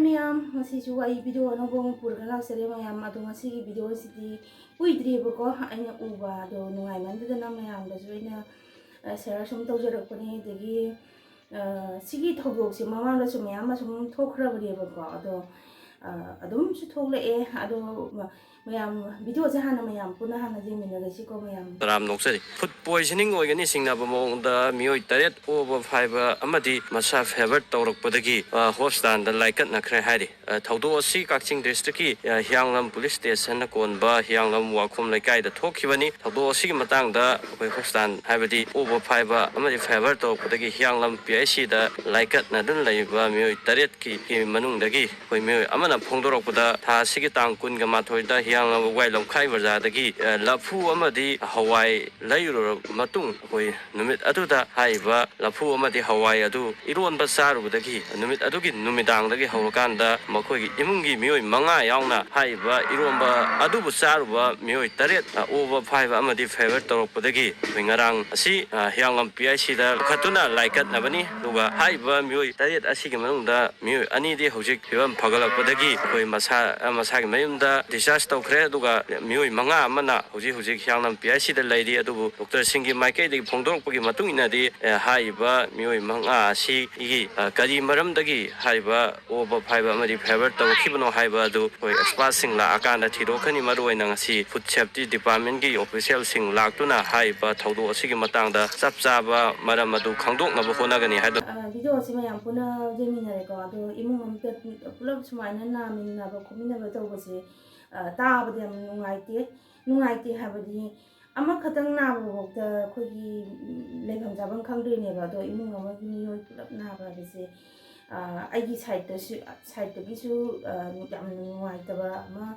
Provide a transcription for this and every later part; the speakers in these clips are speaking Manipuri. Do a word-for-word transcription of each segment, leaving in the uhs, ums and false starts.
ꯃꯌꯥꯝ, ꯉꯁꯤꯁꯨ ꯑꯩ ꯚꯤꯗꯤꯑꯣ ꯑꯅꯧꯕ ꯑꯃ ꯄꯨꯔꯒ ꯂꯥꯛꯆꯔꯦ ꯃꯌꯥꯝ꯫ ꯑꯗꯣ ꯉꯁꯤꯒꯤ ꯚꯤꯗꯤꯑꯣꯁꯤꯗꯤ ꯀꯨꯏꯗ꯭ꯔꯤꯕꯀꯣ ꯑꯩꯅ ꯎꯕ, ꯑꯗꯣ ꯅꯨꯡꯉꯥꯏꯃꯟꯗꯗꯅ ꯃꯌꯥꯝꯗꯁꯨ ꯑꯩꯅ ꯁꯤꯌꯔ ꯁꯨꯝ ꯇꯧꯖꯔꯛꯄꯅꯦ꯫ ꯑꯗꯒꯤ ꯁꯤꯒꯤ ꯊꯧꯗꯣꯛꯁꯦ ꯃꯃꯥꯡꯗꯁꯨ ꯃꯌꯥꯝ ꯑꯃ ꯁꯨꯝ ꯊꯣꯛꯈ꯭ꯔꯕꯅꯦꯕꯀꯣ꯫ ꯑꯗꯣ ꯑꯗꯨꯝꯁꯨ ꯊꯣꯛꯂꯛꯑꯦ꯫ ꯑꯗꯣ ꯃꯌꯥꯝ, ꯚꯤꯗꯤꯑꯣꯁꯦ ꯍꯥꯟꯅ ꯃꯌꯥꯝ ꯄꯨꯟꯅ ꯍꯥꯟꯅ ꯌꯦꯡꯃꯤꯟꯅꯔꯁꯤꯀꯣ ꯃꯌꯥꯝ꯫ ꯇꯔꯥꯝ ꯅꯣꯛꯆꯔꯤ꯫ ꯐꯨꯗ ꯄꯣꯏꯖꯅꯤꯡ ꯑꯣꯏꯒꯅꯤ ꯆꯤꯡꯅꯕ ꯃꯑꯣꯡꯗ ꯃꯤꯑꯣꯏ ꯇꯔꯦꯠ ꯑꯣꯕ ꯐꯥꯏꯕ ꯑꯃꯗꯤ ꯃꯁꯥ ꯐꯦꯚꯔ ꯇꯧꯔꯛꯄꯗꯒꯤ, ꯑ, ꯍꯣꯁꯄꯤꯇꯥꯜꯗ ꯂꯥꯏꯀꯠꯅꯈ꯭ꯔꯦ ꯍꯥꯏꯔꯤ꯫ ꯑ, ꯊꯧꯗꯣꯛ ꯑꯁꯤ ꯀꯛꯆꯤꯡ ꯗꯤꯁꯇ꯭ꯔꯤꯛꯀꯤ, ꯑ, ꯍꯤꯌꯥꯡꯂꯝ ꯄꯨꯂꯤꯁ ꯁ꯭ꯇꯦꯁꯟꯅ ꯀꯣꯟꯕ ꯍꯤꯌꯥꯡꯂꯝ ꯋꯥꯈꯣꯝ ꯂꯩꯀꯥꯏꯗ ꯊꯣꯛꯈꯤꯕꯅꯤ꯫ ꯊꯧꯗꯣꯛ ꯑꯁꯤꯒꯤ ꯃꯇꯥꯡꯗ ꯑꯩꯈꯣꯏ ꯍꯣꯁꯄꯤꯇꯥꯜ, ꯍꯥꯏꯕꯗꯤ ꯑꯣꯕ ꯐꯥꯏꯕ ꯑꯃꯗꯤ ꯐꯦꯚꯔ ꯇꯧꯔꯛꯄꯗꯒꯤ ꯍꯤꯌꯥꯡꯂꯝ ꯄꯤ ꯑꯩꯆ ꯁꯤꯗ ꯂꯥꯏꯀꯠꯅꯗꯨꯅ ꯂꯩꯔꯤꯕ ꯃꯤꯑꯣꯏ ꯇꯔꯦꯠꯀꯤ ꯃꯅꯨꯡꯗꯒꯤ ꯑꯩꯈꯣꯏ ꯃꯤꯑꯣꯏ ꯑꯃꯅ ꯐꯣꯡꯗꯣꯔꯛꯄꯗ, ꯊꯥ ꯑꯁꯤꯒꯤ ꯇꯥꯡ ꯀꯨꯟꯒ ꯃꯥꯊꯣꯏꯗ ꯍꯤꯌꯥꯡꯂꯝ ꯋꯥꯏ ꯂꯝꯈꯥꯏ ꯕꯖꯥꯔꯗꯒꯤ, ꯑ, ꯂꯐꯨ ꯑꯃꯗꯤ ꯍꯋꯥꯏ ꯂꯩꯔꯨꯔꯕ ꯃꯇꯨꯡ, ꯑꯩꯈꯣꯏ ꯅꯨꯃꯤꯠ ꯑꯗꯨꯗ ꯍꯥꯏꯔꯤꯕ ꯂꯐꯨ ꯑꯃꯗꯤ ꯍꯋꯥꯏ ꯑꯗꯨ ꯏꯔꯣꯟꯕ ꯆꯥꯔꯨꯕꯗꯒꯤ, ꯅꯨꯃꯤꯠ ꯑꯗꯨꯒꯤ ꯅꯨꯃꯤꯗꯥꯡꯗꯒꯤ ꯍꯧꯔꯀꯥꯟꯗ ꯃꯈꯣꯏꯒꯤ ꯏꯃꯨꯡꯒꯤ ꯃꯤꯑꯣꯏ ꯃꯉꯥ ꯌꯥꯎꯅ ꯍꯥꯏꯔꯤꯕ ꯏꯔꯣꯟꯕ ꯑꯗꯨꯕꯨ ꯆꯥꯔꯨꯕ ꯃꯤꯑꯣꯏ ꯇꯔꯦꯠ, ꯑ, ꯑꯣꯕ ꯐꯥꯏꯕ ꯑꯃꯗꯤ ꯐꯦꯚꯔ ꯇꯧꯔꯛꯄꯗꯒꯤ ꯑꯩꯈꯣꯏ ꯉꯔꯥꯡ ꯑꯁꯤ, ꯑ, ꯍꯤꯌꯥꯡꯂꯝ ꯄꯤ ꯑꯩꯆ ꯁꯤꯗ ꯄꯨꯈꯠꯇꯨꯅ ꯂꯥꯏꯀꯠꯅꯕꯅꯤ꯫ ꯑꯗꯨꯒ ꯍꯥꯏꯔꯤꯕ ꯃꯤꯑꯣꯏ ꯇꯔꯦꯠ ꯑꯁꯤꯒꯤ ꯃꯅꯨꯡꯗ ꯃꯤꯑꯣꯏ ꯑꯅꯤꯗꯤ ꯍꯧꯖꯤꯛ ꯐꯤꯕꯝ ꯐꯒꯠꯂꯛꯄꯗꯒꯤ ꯑꯩꯈꯣꯏ ꯃꯁꯥ, ꯃꯁꯥꯒꯤ ꯃꯌꯨꯝꯗ ꯗꯤꯁꯆꯥꯔꯖ ꯇꯧꯈ꯭ꯔꯦ꯫ ꯑꯗꯨꯒ ꯃꯤꯑꯣꯏ ꯃꯉꯥ ꯑꯃꯅ ꯍꯧꯖꯤꯛ ꯍꯧꯖꯤꯛ ꯍꯤꯌꯥꯡꯂꯝ ꯄꯤ ꯑꯩꯆ ꯁꯤꯗ ꯂꯩꯔꯤ꯫ ꯑꯗꯨꯕꯨ ꯗꯣꯛꯇꯔꯁꯤꯡꯒꯤ ꯃꯥꯏꯀꯩꯗꯒꯤ ꯐꯣꯡꯗꯣꯔꯛꯄꯒꯤ ꯃꯇꯨꯡ ꯏꯟꯅꯗꯤ, ꯑꯦ, ꯍꯥꯏꯔꯤꯕ ꯃꯤꯑꯣꯏ ꯃꯉꯥ ꯑꯁꯤꯒꯤ, ꯑ, ꯀꯔꯤ ꯃꯔꯝꯗꯒꯤ ꯍꯥꯏꯔꯤꯕ ꯑꯣꯕ ꯐꯥꯏꯕ ꯑꯃꯗꯤ ꯐꯦꯚꯔ ꯇꯧꯔꯛꯈꯤꯕꯅꯣ ꯍꯥꯏꯕ ꯑꯗꯨ ꯑꯩꯈꯣꯏ ꯑꯦꯛꯁꯄꯥꯔꯠꯁꯤꯡ ꯂꯥꯛꯑꯀꯥꯟꯗ ꯊꯤꯗꯣꯛꯀꯅꯤ꯫ ꯃꯔꯨꯑꯣꯏꯅ ꯉꯁꯤ ꯐꯨꯗ ꯁꯦꯐꯇꯤ ꯗꯤꯄꯥꯔꯠꯃꯦꯟꯒꯤ ꯑꯣꯐꯤꯁꯤꯌꯦꯜꯁꯤꯡ ꯂꯥꯛꯇꯨꯅ ꯍꯥꯏꯔꯤꯕ ꯊꯧꯗꯣꯛ ꯑꯁꯤꯒꯤ ꯃꯇꯥꯡꯗ ꯆꯞ ꯆꯥꯕ ꯃꯔꯝ ꯑꯗꯨ ꯈꯪꯗꯣꯛꯅꯕ ꯍꯣꯠꯅꯒꯅꯤ ꯍꯥꯏꯕ꯫ ꯑ, ꯚꯤꯗꯤꯑꯣꯁꯤ ꯃꯌꯥꯝ ꯄꯨꯟꯅ ꯌꯦꯡꯃꯤꯟꯅꯔꯦꯀꯣ꯫ ꯑꯗꯣ ꯏꯃꯨꯡ ꯑꯃꯇ ꯄꯨꯂꯞ ꯁꯨꯃꯥꯏꯅ ꯅꯥꯃꯤꯟꯅꯕ ꯈꯣꯠꯃꯤꯟꯅꯕ ꯇꯧꯕꯁꯦ, ꯑ, ꯇꯥꯕꯗ ꯌꯥꯝ ꯅꯨꯡꯉꯥꯏꯇꯦ꯫ ꯅꯨꯡꯉꯥꯏꯇꯦ ꯍꯥꯏꯕꯗꯤ ꯑꯃꯈꯛꯇꯪ ꯅꯥꯕꯐꯥꯎꯗ ꯑꯩꯈꯣꯏꯒꯤ, ꯎꯝ, ꯂꯩꯐꯝ ꯆꯥꯐꯝ ꯈꯪꯗ꯭ꯔꯤꯅꯦꯕ꯫ ꯑꯗꯣ ꯏꯃꯨꯡ ꯑꯃꯒꯤ ꯃꯤꯑꯣꯏ ꯄꯨꯂꯞ ꯅꯥꯕ ꯍꯥꯏꯕꯁꯦ, ꯑ, ꯑꯩꯒꯤ ꯁꯥꯏꯠꯇꯁꯨ, ꯁꯥꯏꯠꯇꯒꯤꯁꯨ, ꯑ, ꯌꯥꯝ ꯅꯨꯡꯉꯥꯏꯇꯕ ꯑꯃ,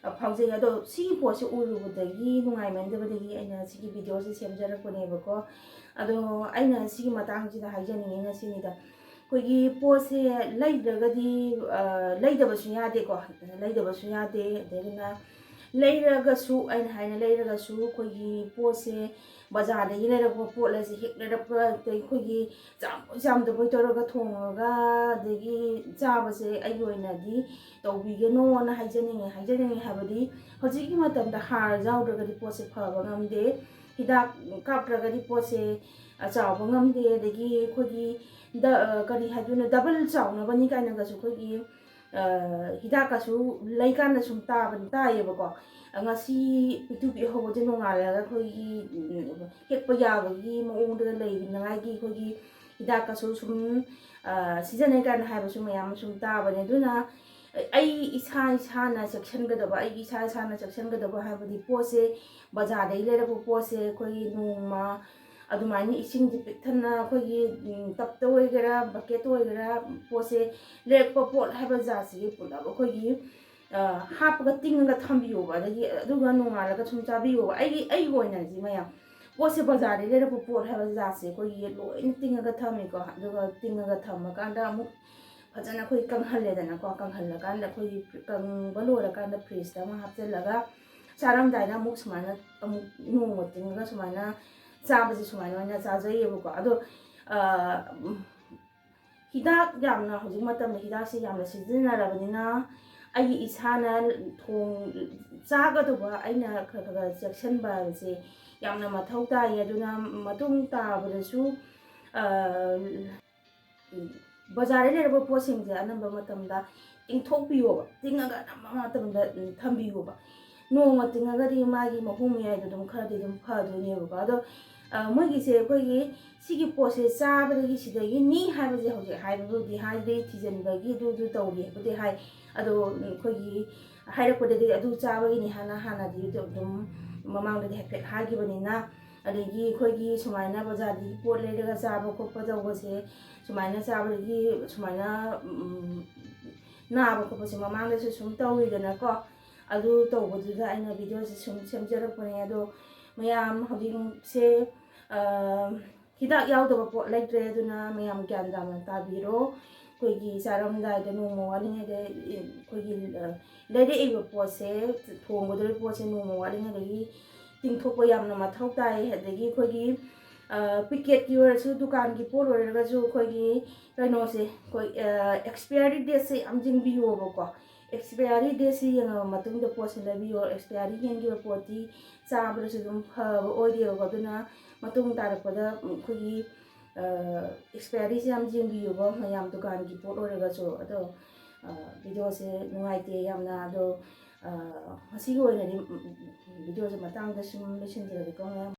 ꯑ, ꯐꯥꯎꯖꯩ꯫ ꯑꯗꯣ ꯁꯤꯒꯤ ꯄꯣꯠꯁꯦ ꯎꯔꯨꯕꯗꯒꯤ, ꯅꯨꯡꯉꯥꯏꯃꯟꯗꯕꯗꯒꯤ ꯑꯩꯅ ꯁꯤꯒꯤ ꯚꯤꯗꯤꯑꯣꯁꯦ ꯁꯦꯝꯖꯔꯛꯄꯅꯦꯕꯀꯣ꯫ ꯑꯗꯣ ꯑꯩꯅ ꯁꯤꯒꯤ ꯃꯇꯥꯡꯁꯤꯗ ꯍꯥꯏꯖꯅꯤꯡꯉꯤꯅ ꯁꯤꯅꯤꯗ, ꯑꯩꯈꯣꯏꯒꯤ ꯄꯣꯠꯁꯦ ꯂꯩꯗ꯭ꯔꯒꯗꯤ, ꯑ, ꯂꯩꯗꯕꯁꯨ ꯌꯥꯗꯦꯀꯣ, ꯂꯩꯗꯕꯁꯨ ꯌꯥꯗꯦ꯫ ꯑꯗꯒꯤꯅ ꯂꯩꯔꯒꯁꯨ, ꯑꯩꯅ ꯍꯥꯏꯅ ꯂꯩꯔꯒꯁꯨ, ꯑꯩꯈꯣꯏꯒꯤ ꯄꯣꯠꯁꯦ ꯕꯖꯥꯔꯗꯒꯤ ꯂꯩꯔꯛꯄ ꯄꯣꯠ ꯑꯁꯦ ꯍꯦꯛ ꯂꯩꯔꯛꯄ, ꯑꯗꯩ ꯑꯩꯈꯣꯏꯒꯤ ꯆꯥꯝ-, ꯆꯥꯝꯗꯕꯣꯏ ꯇꯧꯔꯒ ꯊꯣꯡꯉꯒ, ꯑꯗꯒꯤ ꯆꯥꯕꯁꯦ ꯑꯩꯒꯤ ꯑꯣꯏꯅꯗꯤ ꯇꯧꯕꯤꯒꯅꯣꯅ ꯍꯥꯏꯖꯅꯤꯡꯉꯦ꯫ ꯍꯥꯏꯖꯅꯤꯡꯉꯦ ꯍꯥꯏꯕꯗꯤ, ꯍꯧꯖꯤꯛꯀꯤ ꯃꯇꯝꯗ ꯍꯥꯔ ꯌꯥꯎꯗ꯭ꯔꯒꯗꯤ ꯄꯣꯠꯁꯦ ꯐꯕ ꯉꯝꯗꯦ, ꯍꯤꯗꯥꯛ ꯀꯥꯞꯇ꯭ꯔꯒꯗꯤ ꯄꯣꯠꯁꯦ, ꯑ, ꯆꯥꯎꯕ ꯉꯝꯗꯦ꯫ ꯑꯗꯒꯤ ꯑꯩꯈꯣꯏꯒꯤ ꯗ-, ꯑ, ꯀꯔꯤ ꯍꯥꯏꯗꯣꯏꯅꯣ, ꯗꯕꯜ ꯆꯥꯎꯅꯕꯅꯤ ꯀꯥꯏꯅꯒꯁꯨ ꯑꯩꯈꯣꯏꯒꯤ, ꯑ, ꯍꯤꯗꯥꯛꯀꯁꯨ ꯂꯩꯀꯥꯟꯗ ꯁꯨꯝ ꯇꯥꯕ, ꯇꯥꯏꯌꯦꯕꯀꯣ꯫ ꯑ, ꯉꯁꯤ ꯄꯤꯛꯇꯨ ꯄꯤꯛꯍꯧꯕꯁꯦ ꯅꯣꯡꯉꯥꯜꯂꯒ ꯑꯩꯈꯣꯏꯒꯤ, ꯎꯝ, ꯍꯦꯛꯄ ꯌꯥꯕꯒꯤ ꯃꯑꯣꯡꯗ ꯂꯩꯅꯉꯥꯏꯒꯤ ꯑꯩꯈꯣꯏꯒꯤ ꯍꯤꯗꯥꯛꯀꯁꯨ ꯁꯨꯝ, ꯑ, ꯁꯤꯖꯤꯟꯅꯩ ꯀꯥꯏꯅ ꯍꯥꯏꯕꯁꯨ ꯃꯌꯥꯝ ꯑꯃ ꯁꯨꯝ ꯇꯥꯕꯅꯦ꯫ ꯑꯗꯨꯅ ꯑꯩ ꯏꯁꯥ ꯏꯁꯥꯅ ꯆꯦꯛꯁꯤꯟꯒꯗꯕ, ꯑꯩꯒꯤ ꯏꯁꯥ ꯏꯁꯥꯅ ꯆꯦꯛꯁꯤꯟꯒꯗꯕ ꯍꯥꯏꯕꯗꯤ, ꯄꯣꯠꯁꯦ ꯕꯖꯥꯔꯗꯒꯤ ꯂꯩꯔꯛꯄ ꯄꯣꯠꯁꯦ ꯑꯩꯈꯣꯏꯒꯤ ꯅꯣꯡꯃ ꯑꯗꯨꯃꯥꯏꯅ ꯏꯁꯤꯡꯁꯦ ꯄꯤꯛ ꯊꯟꯅ ꯑꯩꯈꯣꯏꯒꯤ, ꯎꯝ, ꯇꯞꯇ ꯑꯣꯏꯒꯦꯔꯥ, ꯕꯛꯀꯦꯠꯇ ꯑꯣꯏꯒꯦꯔꯥ, ꯄꯣꯠꯁꯦ ꯂꯩꯔꯛꯄ ꯄꯣꯠ ꯍꯥꯏꯕ ꯖꯥꯠꯁꯤꯒꯤ ꯄꯨꯂꯞ ꯑꯩꯈꯣꯏꯒꯤ, ꯑ, ꯍꯥꯞꯄꯒ ꯇꯤꯡꯉꯒ ꯊꯝꯕꯤꯌꯣꯕ꯫ ꯑꯗꯒꯤ ꯑꯗꯨꯒ ꯅꯣꯡꯉꯥꯜꯂꯒ ꯁꯨꯝ ꯆꯥꯕꯤꯌꯣꯕ꯫ ꯑꯩꯒꯤ, ꯑꯩꯒꯤ ꯑꯣꯏꯅꯗꯤ ꯃꯌꯥꯝ, ꯄꯣꯠꯁꯦ ꯕꯖꯥꯔꯗꯒꯤ ꯂꯩꯔꯛꯄ ꯄꯣꯠ ꯍꯥꯏꯕ ꯖꯥꯠꯁꯦ ꯑꯩꯈꯣꯏꯒꯤ ꯂꯣꯏꯅ ꯇꯤꯡꯉꯒ ꯊꯝꯃꯤꯀꯣ꯫ ꯑꯗꯨꯒ ꯇꯤꯡꯉꯒ ꯊꯝꯃꯀꯥꯟꯗ ꯑꯃꯨꯛ ꯐꯖꯅ ꯑꯩꯈꯣꯏ ꯀꯪꯍꯜꯂꯦꯗꯅꯀꯣ꯫ ꯀꯪꯍꯜꯂꯀꯥꯟꯗ ꯑꯩꯈꯣꯏꯒꯤ ꯀꯪꯕ ꯂꯣꯏꯔꯀꯥꯟꯗ ꯐ꯭ꯔꯤꯖꯇ ꯑꯃꯨꯛ ꯍꯥꯞꯆꯤꯜꯂꯒ ꯆꯥꯔꯝꯗꯥꯏꯗ ꯑꯃꯨꯛ ꯁꯨꯃꯥꯏꯅ ꯑꯃꯨꯛ ꯅꯣꯡꯃ ꯇꯤꯡꯉꯒ ꯁꯨꯃꯥꯏꯅ ꯆꯥꯕꯁꯦ ꯁꯨꯃꯥꯏꯅ ꯑꯣꯏꯅ ꯆꯥꯖꯩꯌꯦꯕꯀꯣ꯫ ꯑꯗꯣ, ꯑ, ꯍꯤꯗꯥꯛ ꯌꯥꯝꯅ, ꯍꯧꯖꯤꯛ ꯃꯇꯝꯗ ꯍꯤꯗꯥꯛꯁꯦ ꯌꯥꯝꯅ ꯁꯤꯖꯤꯟꯅꯔꯕꯅꯤꯅ, ꯑꯩꯒꯤ ꯏꯁꯥꯅ ꯊꯣꯡ-, ꯆꯥꯒꯗꯧꯕ ꯑꯩꯅ ꯈꯔ ꯈꯔ ꯆꯦꯛꯁꯤꯟꯕ ꯍꯥꯏꯕꯁꯦ ꯌꯥꯝꯅ ꯃꯊꯧ ꯇꯥꯏ꯫ ꯑꯗꯨꯅ ꯃꯇꯨꯡ ꯇꯥꯕꯗꯁꯨ, ꯑ, ꯕꯖꯥꯔꯗ ꯂꯩꯔꯛꯄ ꯄꯣꯠꯁꯤꯡꯁꯦ ꯑꯅꯝꯕ ꯃꯇꯝꯗ ꯇꯤꯡꯊꯣꯛꯄꯤꯌꯣꯕ, ꯇꯤꯡꯉꯒ ꯑꯅꯝꯕ ꯃꯇꯝꯗ, ꯎꯝ, ꯊꯝꯕꯤꯌꯣꯕ꯫ ꯅꯣꯡꯃ ꯇꯤꯡꯉꯒꯗꯤ ꯃꯥꯒꯤ ꯃꯍꯨꯝ ꯃꯌꯥꯏꯗꯣ ꯑꯗꯨꯝ ꯈꯔꯗꯤ ꯑꯗꯨꯝ ꯐꯗꯣꯏꯅꯦꯕꯀꯣ꯫ ꯑꯗꯣ, ꯑ, ꯃꯣꯏꯒꯤꯁꯦ ꯑꯩꯈꯣꯏꯒꯤ ꯁꯤꯒꯤ ꯄꯣꯠꯁꯦ ꯆꯥꯕꯗꯒꯤ ꯁꯤꯗꯒꯤꯅꯤ ꯍꯥꯏꯕꯁꯦ ꯍꯧꯖꯤꯛ ꯍꯥꯏꯕꯕꯨꯗꯤ ꯍꯥꯏꯗ꯭ꯔꯤ, ꯊꯤꯖꯤꯟꯕꯒꯤ ꯑꯗꯨ ꯑꯗꯨ ꯇꯧꯔꯤ ꯍꯥꯏꯕꯨꯗꯤ ꯍꯥꯏ꯫ ꯑꯗꯣ, ꯎꯝ, ꯑꯩꯈꯣꯏꯒꯤ ꯍꯥꯏꯔꯛꯄꯗꯗꯤ ꯑꯗꯨ ꯆꯥꯕꯒꯤꯅꯤ ꯍꯥꯏꯅ ꯍꯥꯟꯅꯗꯤ ꯑꯗꯨꯝ ꯃꯃꯥꯡꯗꯗꯤ ꯍꯥꯏꯐꯦꯠ ꯍꯥꯏꯈꯤꯕꯅꯤꯅ, ꯑꯗꯒꯤ ꯑꯩꯈꯣꯏꯒꯤ ꯁꯨꯃꯥꯏꯅ ꯕꯖꯥꯔꯗꯒꯤ ꯄꯣꯠ ꯂꯩꯔꯒ ꯆꯥꯕ ꯈꯣꯠꯄ ꯇꯧꯕꯁꯦ, ꯁꯨꯃꯥꯏꯅ ꯆꯥꯕꯗꯒꯤ ꯁꯨꯃꯥꯏꯅ, ꯎꯝ, ꯅꯥꯕ ꯈꯣꯠꯄꯁꯦ ꯃꯃꯥꯡꯗꯁꯨ ꯁꯨꯝ ꯇꯧꯋꯤꯗꯅꯀꯣ꯫ ꯑꯗꯨ ꯇꯧꯕꯗꯨꯗ ꯑꯩꯅ ꯚꯤꯗꯤꯑꯣꯁꯦ ꯁꯨꯝ ꯁꯦꯝꯖꯔꯛꯄꯅꯦ꯫ ꯑꯗꯣ ꯃꯌꯥꯝ ꯍꯧꯖꯤꯛꯁꯦ, ꯑ, ꯍꯤꯗꯥꯛ ꯌꯥꯎꯗꯕ ꯄꯣꯠ ꯂꯩꯇ꯭ꯔꯦ, ꯑꯗꯨꯅ ꯃꯌꯥꯝ ꯒ꯭ꯌꯥꯟ ꯇꯥꯅ ꯇꯥꯕꯤꯔꯣ꯫ ꯑꯩꯈꯣꯏꯒꯤ ꯆꯥꯔꯝꯗꯥꯏꯗ ꯅꯣꯡꯃ ꯋꯥꯠꯂꯤꯉꯩꯗ ꯑꯩꯈꯣꯏꯒꯤ ꯂꯩꯔꯛꯏꯕ ꯄꯣꯠꯁꯦ, ꯊꯣꯡꯒꯗꯧꯔꯤꯕ ꯄꯣꯠꯁꯦ ꯅꯣꯡꯃ ꯋꯥꯠꯂꯤꯉꯩꯗꯒꯤ ꯇꯤꯡꯊꯣꯛꯄ ꯌꯥꯝꯅ ꯃꯊꯧ ꯇꯥꯏ꯫ ꯑꯗꯒꯤ ꯑꯩꯈꯣꯏꯒꯤ ꯄꯤꯀꯦꯠꯀꯤ ꯑꯣꯏꯔꯁꯨ, ꯗꯨꯀꯥꯟꯒꯤ ꯄꯣꯠ ꯑꯣꯏꯔꯒꯁꯨ, ꯑꯩꯈꯣꯏꯒꯤ ꯀꯩꯅꯣꯁꯦ, ꯑꯩꯈꯣꯏ ꯑꯦꯛꯁꯄꯤꯌꯔꯤ ꯗꯦꯠꯁꯦ ꯌꯥꯝ ꯌꯦꯡꯕꯤꯌꯣꯕꯀꯣ꯫ ꯑꯦꯛꯁꯄꯤꯌꯔꯤ ꯗꯦꯠꯁꯦ ꯌꯦꯡꯉꯕ ꯃꯇꯨꯡꯗ ꯄꯣꯠꯁꯦ ꯂꯩꯕꯤꯌꯣ꯫ ꯑꯦꯛꯁꯄꯤꯌꯔꯤ ꯍꯦꯟꯈꯤꯕ ꯄꯣꯠꯇꯤ ꯆꯥꯕꯗꯁꯨ ꯑꯗꯨꯝ ꯐꯕ ꯑꯣꯏꯗꯦꯕꯀꯣ꯫ ꯑꯗꯨꯅ ꯃꯇꯨꯡ ꯇꯥꯔꯛꯄꯗ ꯑꯩꯈꯣꯏꯒꯤ ꯑꯦꯛꯁꯄꯤꯌꯔꯤꯁꯦ ꯌꯥꯝ ꯌꯦꯡꯕꯤꯌꯨꯀꯣ ꯃꯌꯥꯝ, ꯗꯨꯀꯥꯟꯒꯤ ꯄꯣꯠ ꯑꯣꯏꯔꯒꯁꯨ꯫ ꯑꯗꯣ ꯚꯤꯗꯤꯑꯣꯁꯦ ꯅꯨꯡꯉꯥꯏꯇꯦ ꯌꯥꯝꯅ꯫ ꯑꯗꯣ ꯉꯁꯤꯒꯤ ꯑꯣꯏꯅꯗꯤ ꯚꯤꯗꯤꯑꯣꯁꯦ ꯃꯇꯥꯡꯗ ꯁꯨꯝ ꯂꯣꯏꯁꯤꯟꯖꯔꯒꯦꯀꯣ ꯃꯌꯥꯝ꯫